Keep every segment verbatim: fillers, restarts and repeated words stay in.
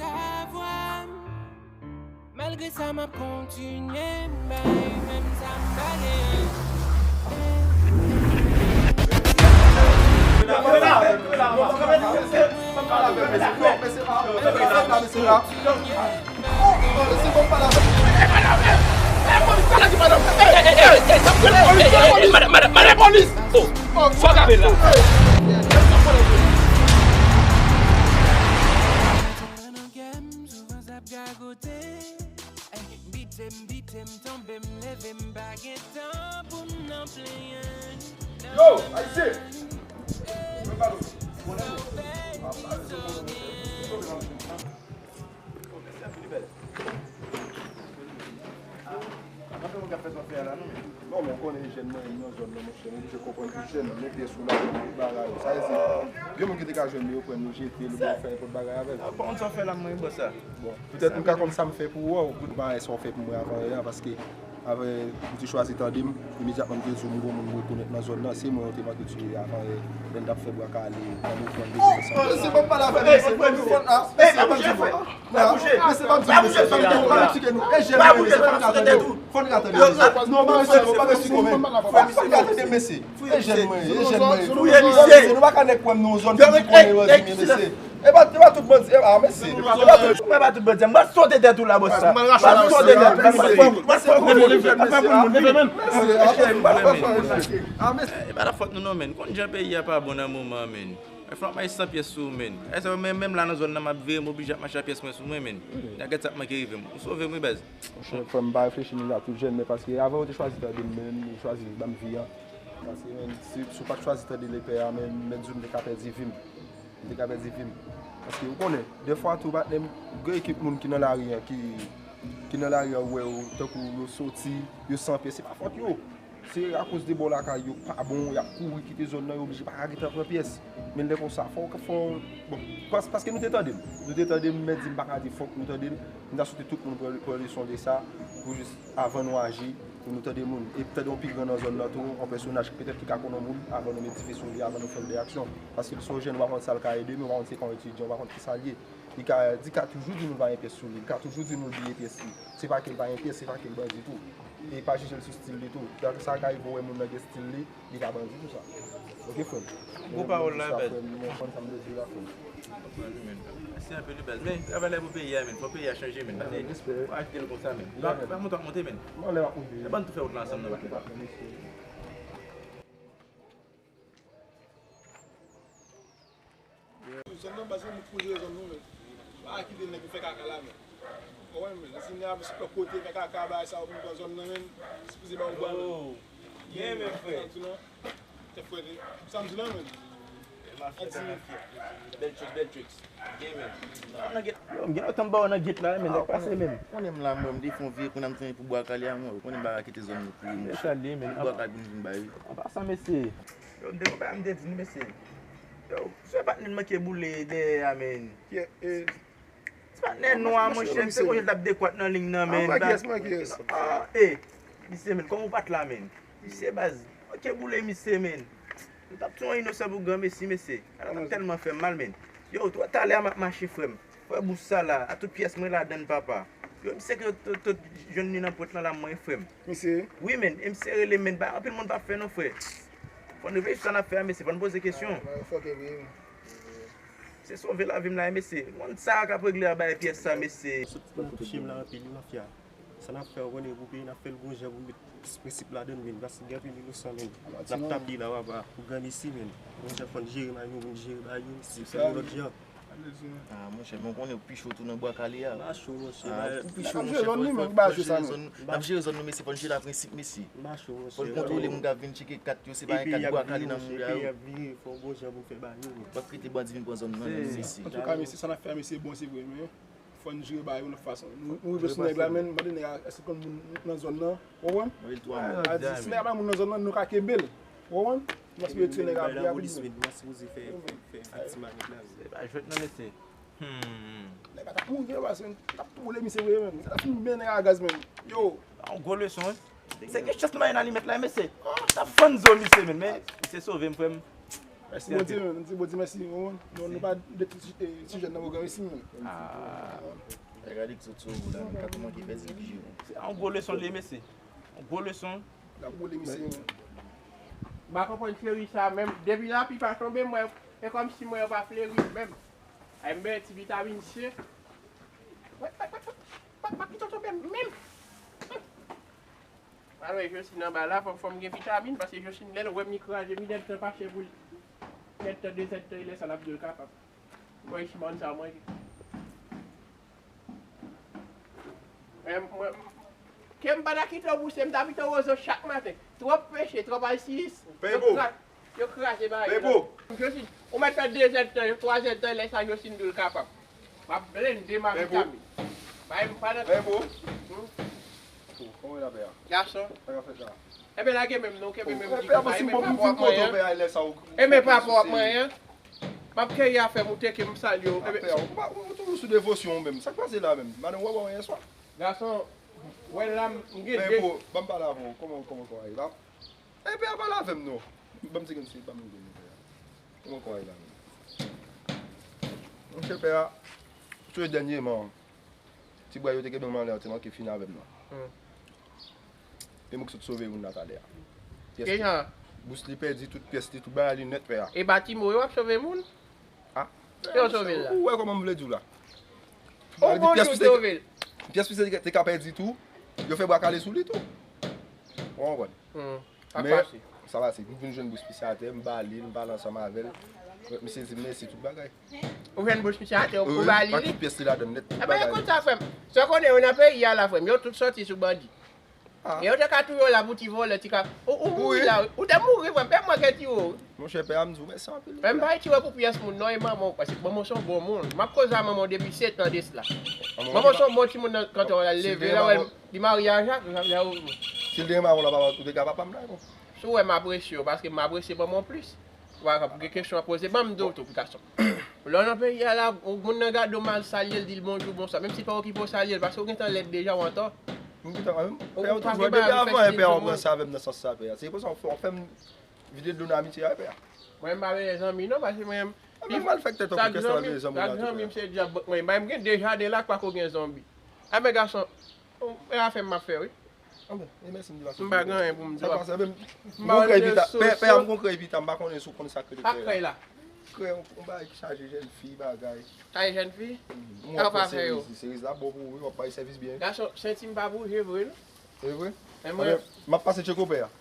Avwa m. Malgre sa, m ap kontinye bay menm sa m pa gen an. Madan, madan, madan, polis! Oh, fò gade la. Nan kè m, souvans ap gagote. Ey, bite m, bite m, tonbe m, leve m, pa gen tan pou m nan plenyen. Yo, Ayisyen! Mwen pa nou. Bon, lè nou. Non, men w konnen jèn mwen nan zòn nan, monchè, m oblije konprann pou jèn, men pyès ou la, tout bagay. Sa vle di, gen moun ki te ka jwenn li, yo pran l, yo jete l, oubyen yo fè nenpòt bagay avè l. Ah, pa konn sa w fè la, mwen, bò sa. Bon, petèt m ka konn sa m fè pou ou a, ou tout bagay sa w fè pou mwen avan yè a, paske avan yè, ou te chwazi tande m, imedyatman m te di w m gon moun m rekonèt nan zòn nan, se mwen ou te mande w ti avan yè, lè n t ap fè bwa kale, nan mouvman de rekonèsans. Mesye, pa pale avè m, mesye, fò n, ah, mesye, pa di fò. Non, mesye, pa di mesye, fò n ka tande nou. E jèn nou, mesye, fò n ka tande nou. Fò n ka tande nou. Non, pa mesye, pa mesye, fò n ka tande mesye. E jèn mwen, e jèn mwen. Mesye, nou pa ka nèk wè m nan yon zòn pou di konnen yo di mesye. E pa, e pa tout bandi, e, ah, mesye. E pa tout, e pa tout bandi. M pral sote tèt ou la, bòs sa. M pral sote tèt ou la. M pral sote tèt ou la. Ah, mesye. E pa la fòt nou non, menn. Konn jan peyi a pa bon nan moman, menn. Fò m al san pyès sou ou, menn. E sa, menm, menm la nan zòn nan, m ap vire, m oblije ap mache a pyès mwen sou mwen, menn. Nèg sa ap manke rive m. Ou sove m, wi, baz. Monchè, frè m, pa reflechi, nou la tout jèn, men paske avan ou te chwazi tande m, menn, ou chwazi ban m vi a. Paske, menn, si, si w pa t chwazi tande lepè a, menn, m mèt di w m te ka pèdi vi m. M te ka pèdi vi m. Paske ou konnen, dèfwa tou, patnè m, gen ekip moun ki nan lari a, ki, ki nan lari a, ou wè yo, tankou yo soti, yo san pyès, se pa fòt yo. Se akoz de bò lakay yo pa bon, y ap kouri kite zòn nan, yo oblije pa ka gentan pran pyès. Men lè konsa, fò, fò, bon, pas-, paske nou te tande l. Nou te tande l, m mèt di m pa ka di fòk nou tande l. M ta swete tout moun pran, pran leson de sa, pou jis avan nou aji, pou nou tande moun. E tande yon pi gran nan zòn nan tou, yon pèsonaj petèt ki ka konnen yon moun, avan nou met dife sou li, avan nou fè l de aksyon. Paske l se yon jèn, ou pa konn sa l ka ede, men ou pa konn se pa yon etidyan, ou pa konn ki sa l ye. Li ka, li ka toujou di nou l pa gen pyès sou li. Li ka toujou di nou l bliye pyès li. Se pa ke l pa gen pyès, se pa ke l bandi tou. E pa jije l sou stil li tou. Sa ka rive w wè moun nan gen stil li, li ka bandi tou sa. Oke, frè m. Gwo pawòl la, bèl. Frè m, mwen konn sa m vle di la, frè m. Konprann, men. Mèsi anpil, bèl. Men, travay la pou peyi a, men. Fò peyi a chanje, men. Pase, fò achte l konsa, men. Pa monte, ap monte, men. Lè w ap monte. E ban n tou fè wout la ansanm, non, pa. Zòn nan baz, nou pou jere zòn nou, men. Pa kite nèg yo fè kaka la, men. Ou konprann, men. Si nèg ap sot lòt kote fè kaka, bagay sa, ou vin pran zòn nan, men. Sipoze ba ou bwa, men. Oh. Gen, men, frè. Sa m di la, men. Tèt frè, sa m di la, men. Bèl tricks, bèl tricks. Gen, men. Yo, m gen otan m ba w nan get la, men, nèg pase, men. Konnen m la, mwen, m te fè yon vye, konnen m te pou bwa kale a, mwen. Konnen m pa ka kite zòn nou pou, men. Bwa kale pou m vin bay, wi. An pasan, mesye. Yo, m te konn pa, m te di n, mesye. Yo, se patnè n manke boule dèyè a, men. Yeah, eh. Se patnè nwa, monchè, m se konn l t ap dekwat nan liy nan, men. Ah, eh. Misye, men, kòman w pa t la, men? Misye, baz, manke boule misye, men. Nou t ap touye yon inosan pou granmesi, mesye. Ala t ap tèlman fè m mal, men. Yo, twò talè a m ap mache, frè m. Frè bous sa la, a tout pyès mwen ladann, papa. Yo, misye ke tout, tout jwenn li nan pwent lan la, mwen, frè m. Misye? Wi, men, e misye rele, men, pa anpil moun pa fè non, frè. Fò n reflechi sa n ap fè a, mesye, fò n poze kesyon. Ah, fòk e vre, wi. Se sove lavi m la, mesye. Moun sa a k ap regle a bay pyès sa, mesye. Sot pou nou touche m la anpil, wi, mafya. Sa n ap fè, ou konnen, pou peyi, n ap fè l gon jan pou met plis prensip ladann, men. Paske gen anpil inosan, men. N ap tab li la, papa, pou granmesi, men. Gon jan fò n jere may nou, pou n jere bay yo, mesye. Fè l yon lòt jan. Ah, monchè, men w konnen pi cho tou nan bwa kale a. Pa cho, monchè. Ah, pou pi cho, monchè, fò, fò, fò n jere zòn nou. N ap jere zòn nou, mesye, fò n jere la prensip, mesye. Pa cho, monchè. Fò n kontwole moun k ap vin tcheke kat yo, se pa yon kat bwa kale nan moun yo. Epi y ap vire, fò gon jan pou n fè bay yo, men. Fò kite bandi vin pran zòn nan, mesye. Antouka, mesye, sa n ap fè a, mesye, bon, se vre, men fò n jere bay yo nan fason. Nou, nou rive sou nèg la, men, mande nèg la, èske l konn moun nan zòn nan? Ou konprann? Wi, l twò moun. A di, si nèg la pa moun nan zòn nan, nou ka kenbe l. Ou konprann? Paske yo tiye nèg a pye a polis, men. Nèg la sipoze fè, fè, fè ti manèv la. Se pa jwèt non, mesye. Hmm. Nèg la t ap mouri, yo, paske t ap tou boule misye vre, men. Sa fin men nèg a gaz, men. Yo. Yon gwo leson, wi. Se gen chans nou pa gen alimèt la, mesye. T ap fann zo misye, men. Men, misye sove m, frè m. Mèsi Bondye, menm. Di Bondye mèsi, ou konprann? Nou, nou pa detwi ti, eh, ti jèn nan pwogram isi, menm. Ah. Gade ki sot sou ou la, menm ka kòman ki fè di ki jere. Se yon gwo leson li ye, mesye. Yon gwo leson. L ap woule, mesye, menm. M pa konprann fleri sa, menm. Depi lapli pa tonbe, mwen, e kòmsi mwen yo pa fleri, menm. Ay, m bèl ti vitamin C. Wè, wè, wè, wè, wè, pa kite w tonbe, menm. Alò, Josine anba la, fò, fò m gen vitamin, paske Josine, lè l wè m, li kraze, li nèt tan pa chè pou li. Nèt tan, de zèdtan, lè sa, l ap di l kapab. Mwen, si bann sa, mwen. Mwen, mwen, ke m pa ta kite w bouse, m ta pito wozo chak maten. Twòp peche, twòp alsiyis. Yo kraze bagay la. Josine, ou mèt fè de zèdtan, twa zèdtan, lè sa, Josine di l kapab. M ap blende m ak vitamin. Bay m pa nan. Kòman w ye la, pè a? Gason. Sa k ap fèt la? Enben, lage menm non, kenbe menm. Pè a, si m bon, m fin kontan, pè a, lè sa ou. Enben, papa w ap manyen. M ap keye afè m, ou teke m salye w. Pè a, ou pa, ou toujou sou devosyon ou menm. Sa k pase la menm? Madanm ou pa wè w yè swa? Gason, wè la, m gen de. Pè, ban m pale avè w. Kòman, kòman, kòman w ye la? E pè a pale avè m non. Ban m ti grenn se, ban m grenn pè a. Kòman kò a ye la menm? Monchè pè a, sou dènyèman, ti bwa yo te kenbe m anlè an te manke fini avè m nan. Hmm. E mwen ki sot sove moun nan talè a. Pyès li, bous li pèdi tout pyès li, tout bagay li nèt pè a. E pa ti mo yo ap sove moun? Ah. Yo sove l la. Ou wè kòman m vle di w la? Ou gon jou sove l. Pyès li te ka pèdi tou, yo fè bwa kale sou li tou. Ou konprann? Hmm. Men sa pase. M vin jwenn bous misye atè, m ba li l, m pale ansanm avè l. Misye di m mèsi tout bagay. Ou jwenn bous misye atè, ou ba li li? Ak tout pyès li ladann nèt, tout bagay. Ebyen, e konsa, frè m. Sa w konnen, yo nan peyi a la, frè m, yo tout sòti sou bandi. Ah. E yo te ka touye w la pou ti vòlè, ti ka. Ou, ou mouri la, wi. Ou te mouri, frè m, pè m manke tiye w, wi. Monchè, pè a, m di w mèsi anpil. Frè m, pa retire w pou pyès moun, non, e manman w, paske manman w se yon bon moun. M ap koze a manman w depi sèt an de sila. Manman w se yon bon timoun nan kantò a, l leve, lè w wè l Li marye a Jak, Lè ou. Si l te renmen avè w la, papa, ou te ka papa m la, non? Si w wè m apresye w, paske m apresye manman w plis. Ou pa ka gen kesyon a poze, ban m di w tou, gason. Lè w nan peyi a la, ou moun nan gade w mal, salye l, di l bonjou, bonswa. Menm si l pa okipe w, salye l, paske ou gentan lèd deja, ou antò. M gentan, pè a, ou toujou, depi avan, pè a, ou pran sa avè m nan sans sa, pè a. Se pou sa w fè, w fè m vide dlo nan amitye a, pè a. Mwen, m pa bezwen zanmi, non, paske mwen, menm malfektè tankou kè sa, pa bezwen zanmi la, tout sa. Zanmi m se djab, mwen, m gen de jaden la, k pa ko gen zonbi. A, men gason, E afè m m ap fè, wi. Anben, e mèsi m di w la. M pa gen anyen pou m di w. Sa pase, men m gon krèy pita. Pè, pè a, m gon krèy pita, m pa konnen si w konn sa k rele krèy la. Krèy, yon bagay ki chaje jèn fi, bagay. Ay, jèn fi? Sa w pa fè yo? Seriz la bon pou ou, wi, w ap bay sèvis byen. Gason, senti m pa bouje vre, non. E vre? Anben, m ap pase tcheko pè a.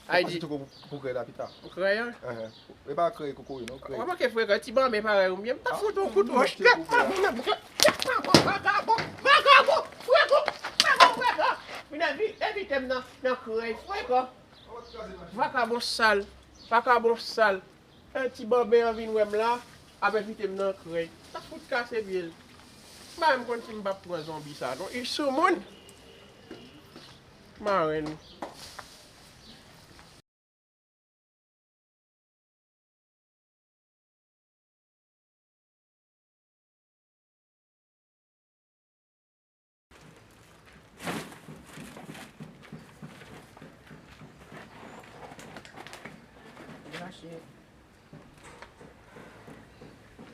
Ay di. Pase tcheko pou, pou krèy la pita. Pou krèy an? Enhen. E pa krèy kokoye non, krèy. Ou pa manke frekan, ti banben parèy ou m ye, m ta fout ou kout wòch. Tèt pa bon nan bouch la. Tèt pa bon, vagabon, vagabon, frekan, frekan, frekan. Vin evi-, evite m nan, nan krèy, frekan. Vagabon sal, vagabon sal. E ti banben an vin wè m la, ap evite m nan krèy. Ta fout kase pye l. M pa menm konn si m p ap pran zonbi sa non. Li sou moun. Marenn.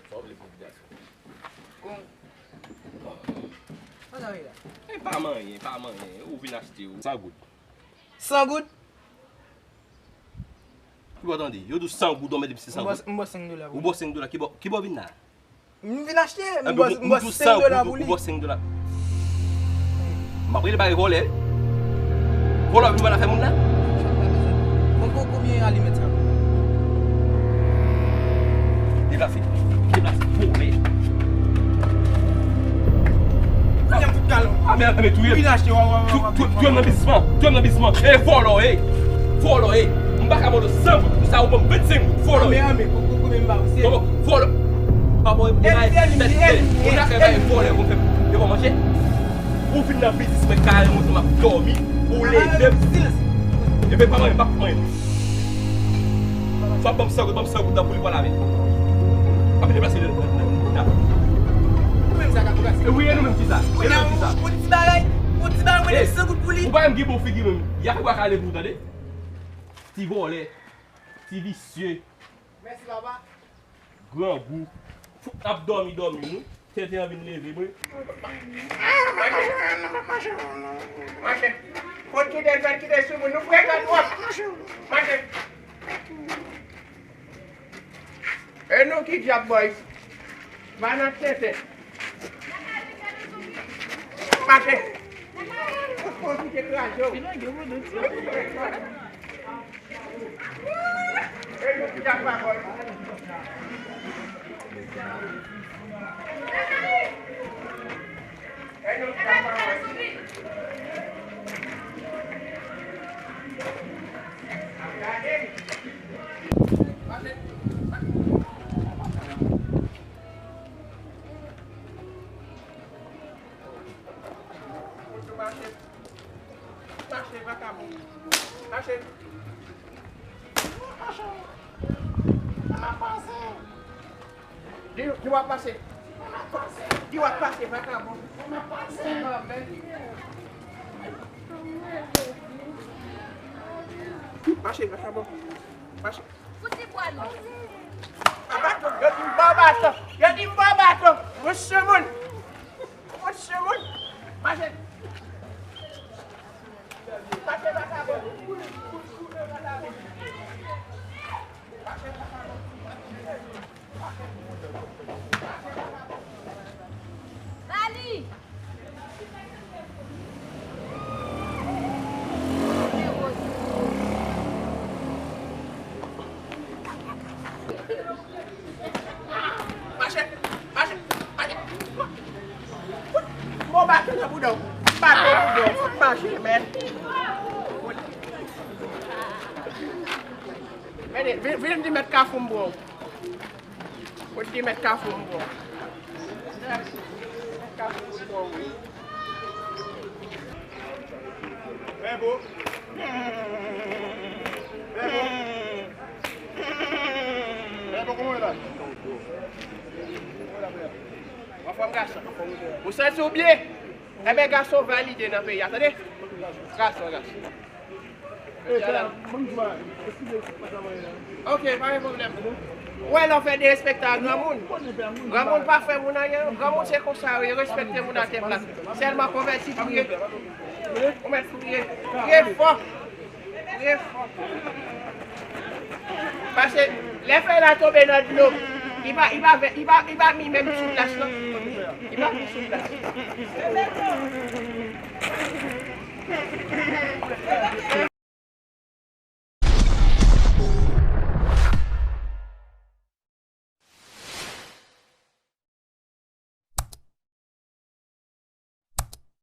Sa w vle pou gason? Kon. Sa w vle la? E pa manyen, pa manyen. Ou vin achte ou. San goud. San goud? Ou pa tande? Yo di w san goud, ou mèt di se san goud. M ba w senk dola pou li. Ou ba w senk dola, ki bò, ki bò w vin la? M vin achte, m ba w senk dola pou li. Ou ba w senk dola. M ap rele bagay vòlè. Vòlè w vin vòlè afè moun la. Bon, kon-, konbyen alimèt sa? Deplase. Deplase. Vòlè. Kounye a m fout kalon. A, men, men touye m. Vin achte, w, w, w, w, w, touye m nan biznisman. Touye m nan biznisman. E vòlè w ye. Vòlè w ye. M pa ka ba w san goud pou sa, ou ban m vennsenk goud. Vòlè w ye. Anmè, anmè, kou-, kou-, kounye m ba w se. Kòman? Vòlè w. Papa w e bay tèt tèt. Ou ta fè bay vòlè pou fè yo pa manje. Ou vin nan biznis mwen kare mwen m ap dòmi. Ou leve m. Silans. Epi pa mwen, m pa mwen. Fò ban m san goud, ban m san goud nan pou li pral avè. Ap deplase nan, nan, nan, nan. Ou menm sa ka deplase. E wi, e nou menm ki sa? E nou menm ki sa? Pou ti bagay, pou ti bagay, mwen san goud pou li. Ou pa menm gen bon figi menm. Y a fè bwa kale pou ou tande. Ti vòlè, ti visye. Mèsi, papa. Grangou. Fout ap dòmi, dòmi, wi. Tenten an vin leve, mwen. Mache. Mache. Fout kite l, fè l kite sou moun. Nou frekan twòp. Mache. E nou ki dyab, boy? Va nan tenten. Mache. Fout kite kraze w. E nou ki dyab, boy? Mache, vakabon. Mache. Mache. Di, di w ap pase. Di w ap pase, vakabon. Mache, vakabon. Mache. Fouti bwa non. Yo di m ba w baton. Yo di m ba w baton. Mwen sou moun. Mwen sou moun. Mache. Bali! Mache, mache, mache. Bon, baton nan bouda w. Baton bouda w. Fout mache, men. Men, vin, vin di mèt Kafou m bon. Fout di mèt Kafou m bon. Mèt Kafou m bon, wi. Bèbo. Bèbo. Bèbo, kòman w ye la? Anfòm, gason. Ou santi w byen? Enben, gason valide nan peyi a, tande? Gason, gason. Ok, pa gen pwoblèm. Ou wè lè w fè derespektan a granmoun. Granmoun pa fè moun anyen. Granmoun se konsa yo ye, respekte moun atè plat. Sèlman konvèti, priye. Ou mèt priye. Priye fò. Priye fò. Paske lè fèy la tonbe nan dlo, li pa, li pa, li pa, li pa mi menm sou plas lan. Li pa mi sou plas.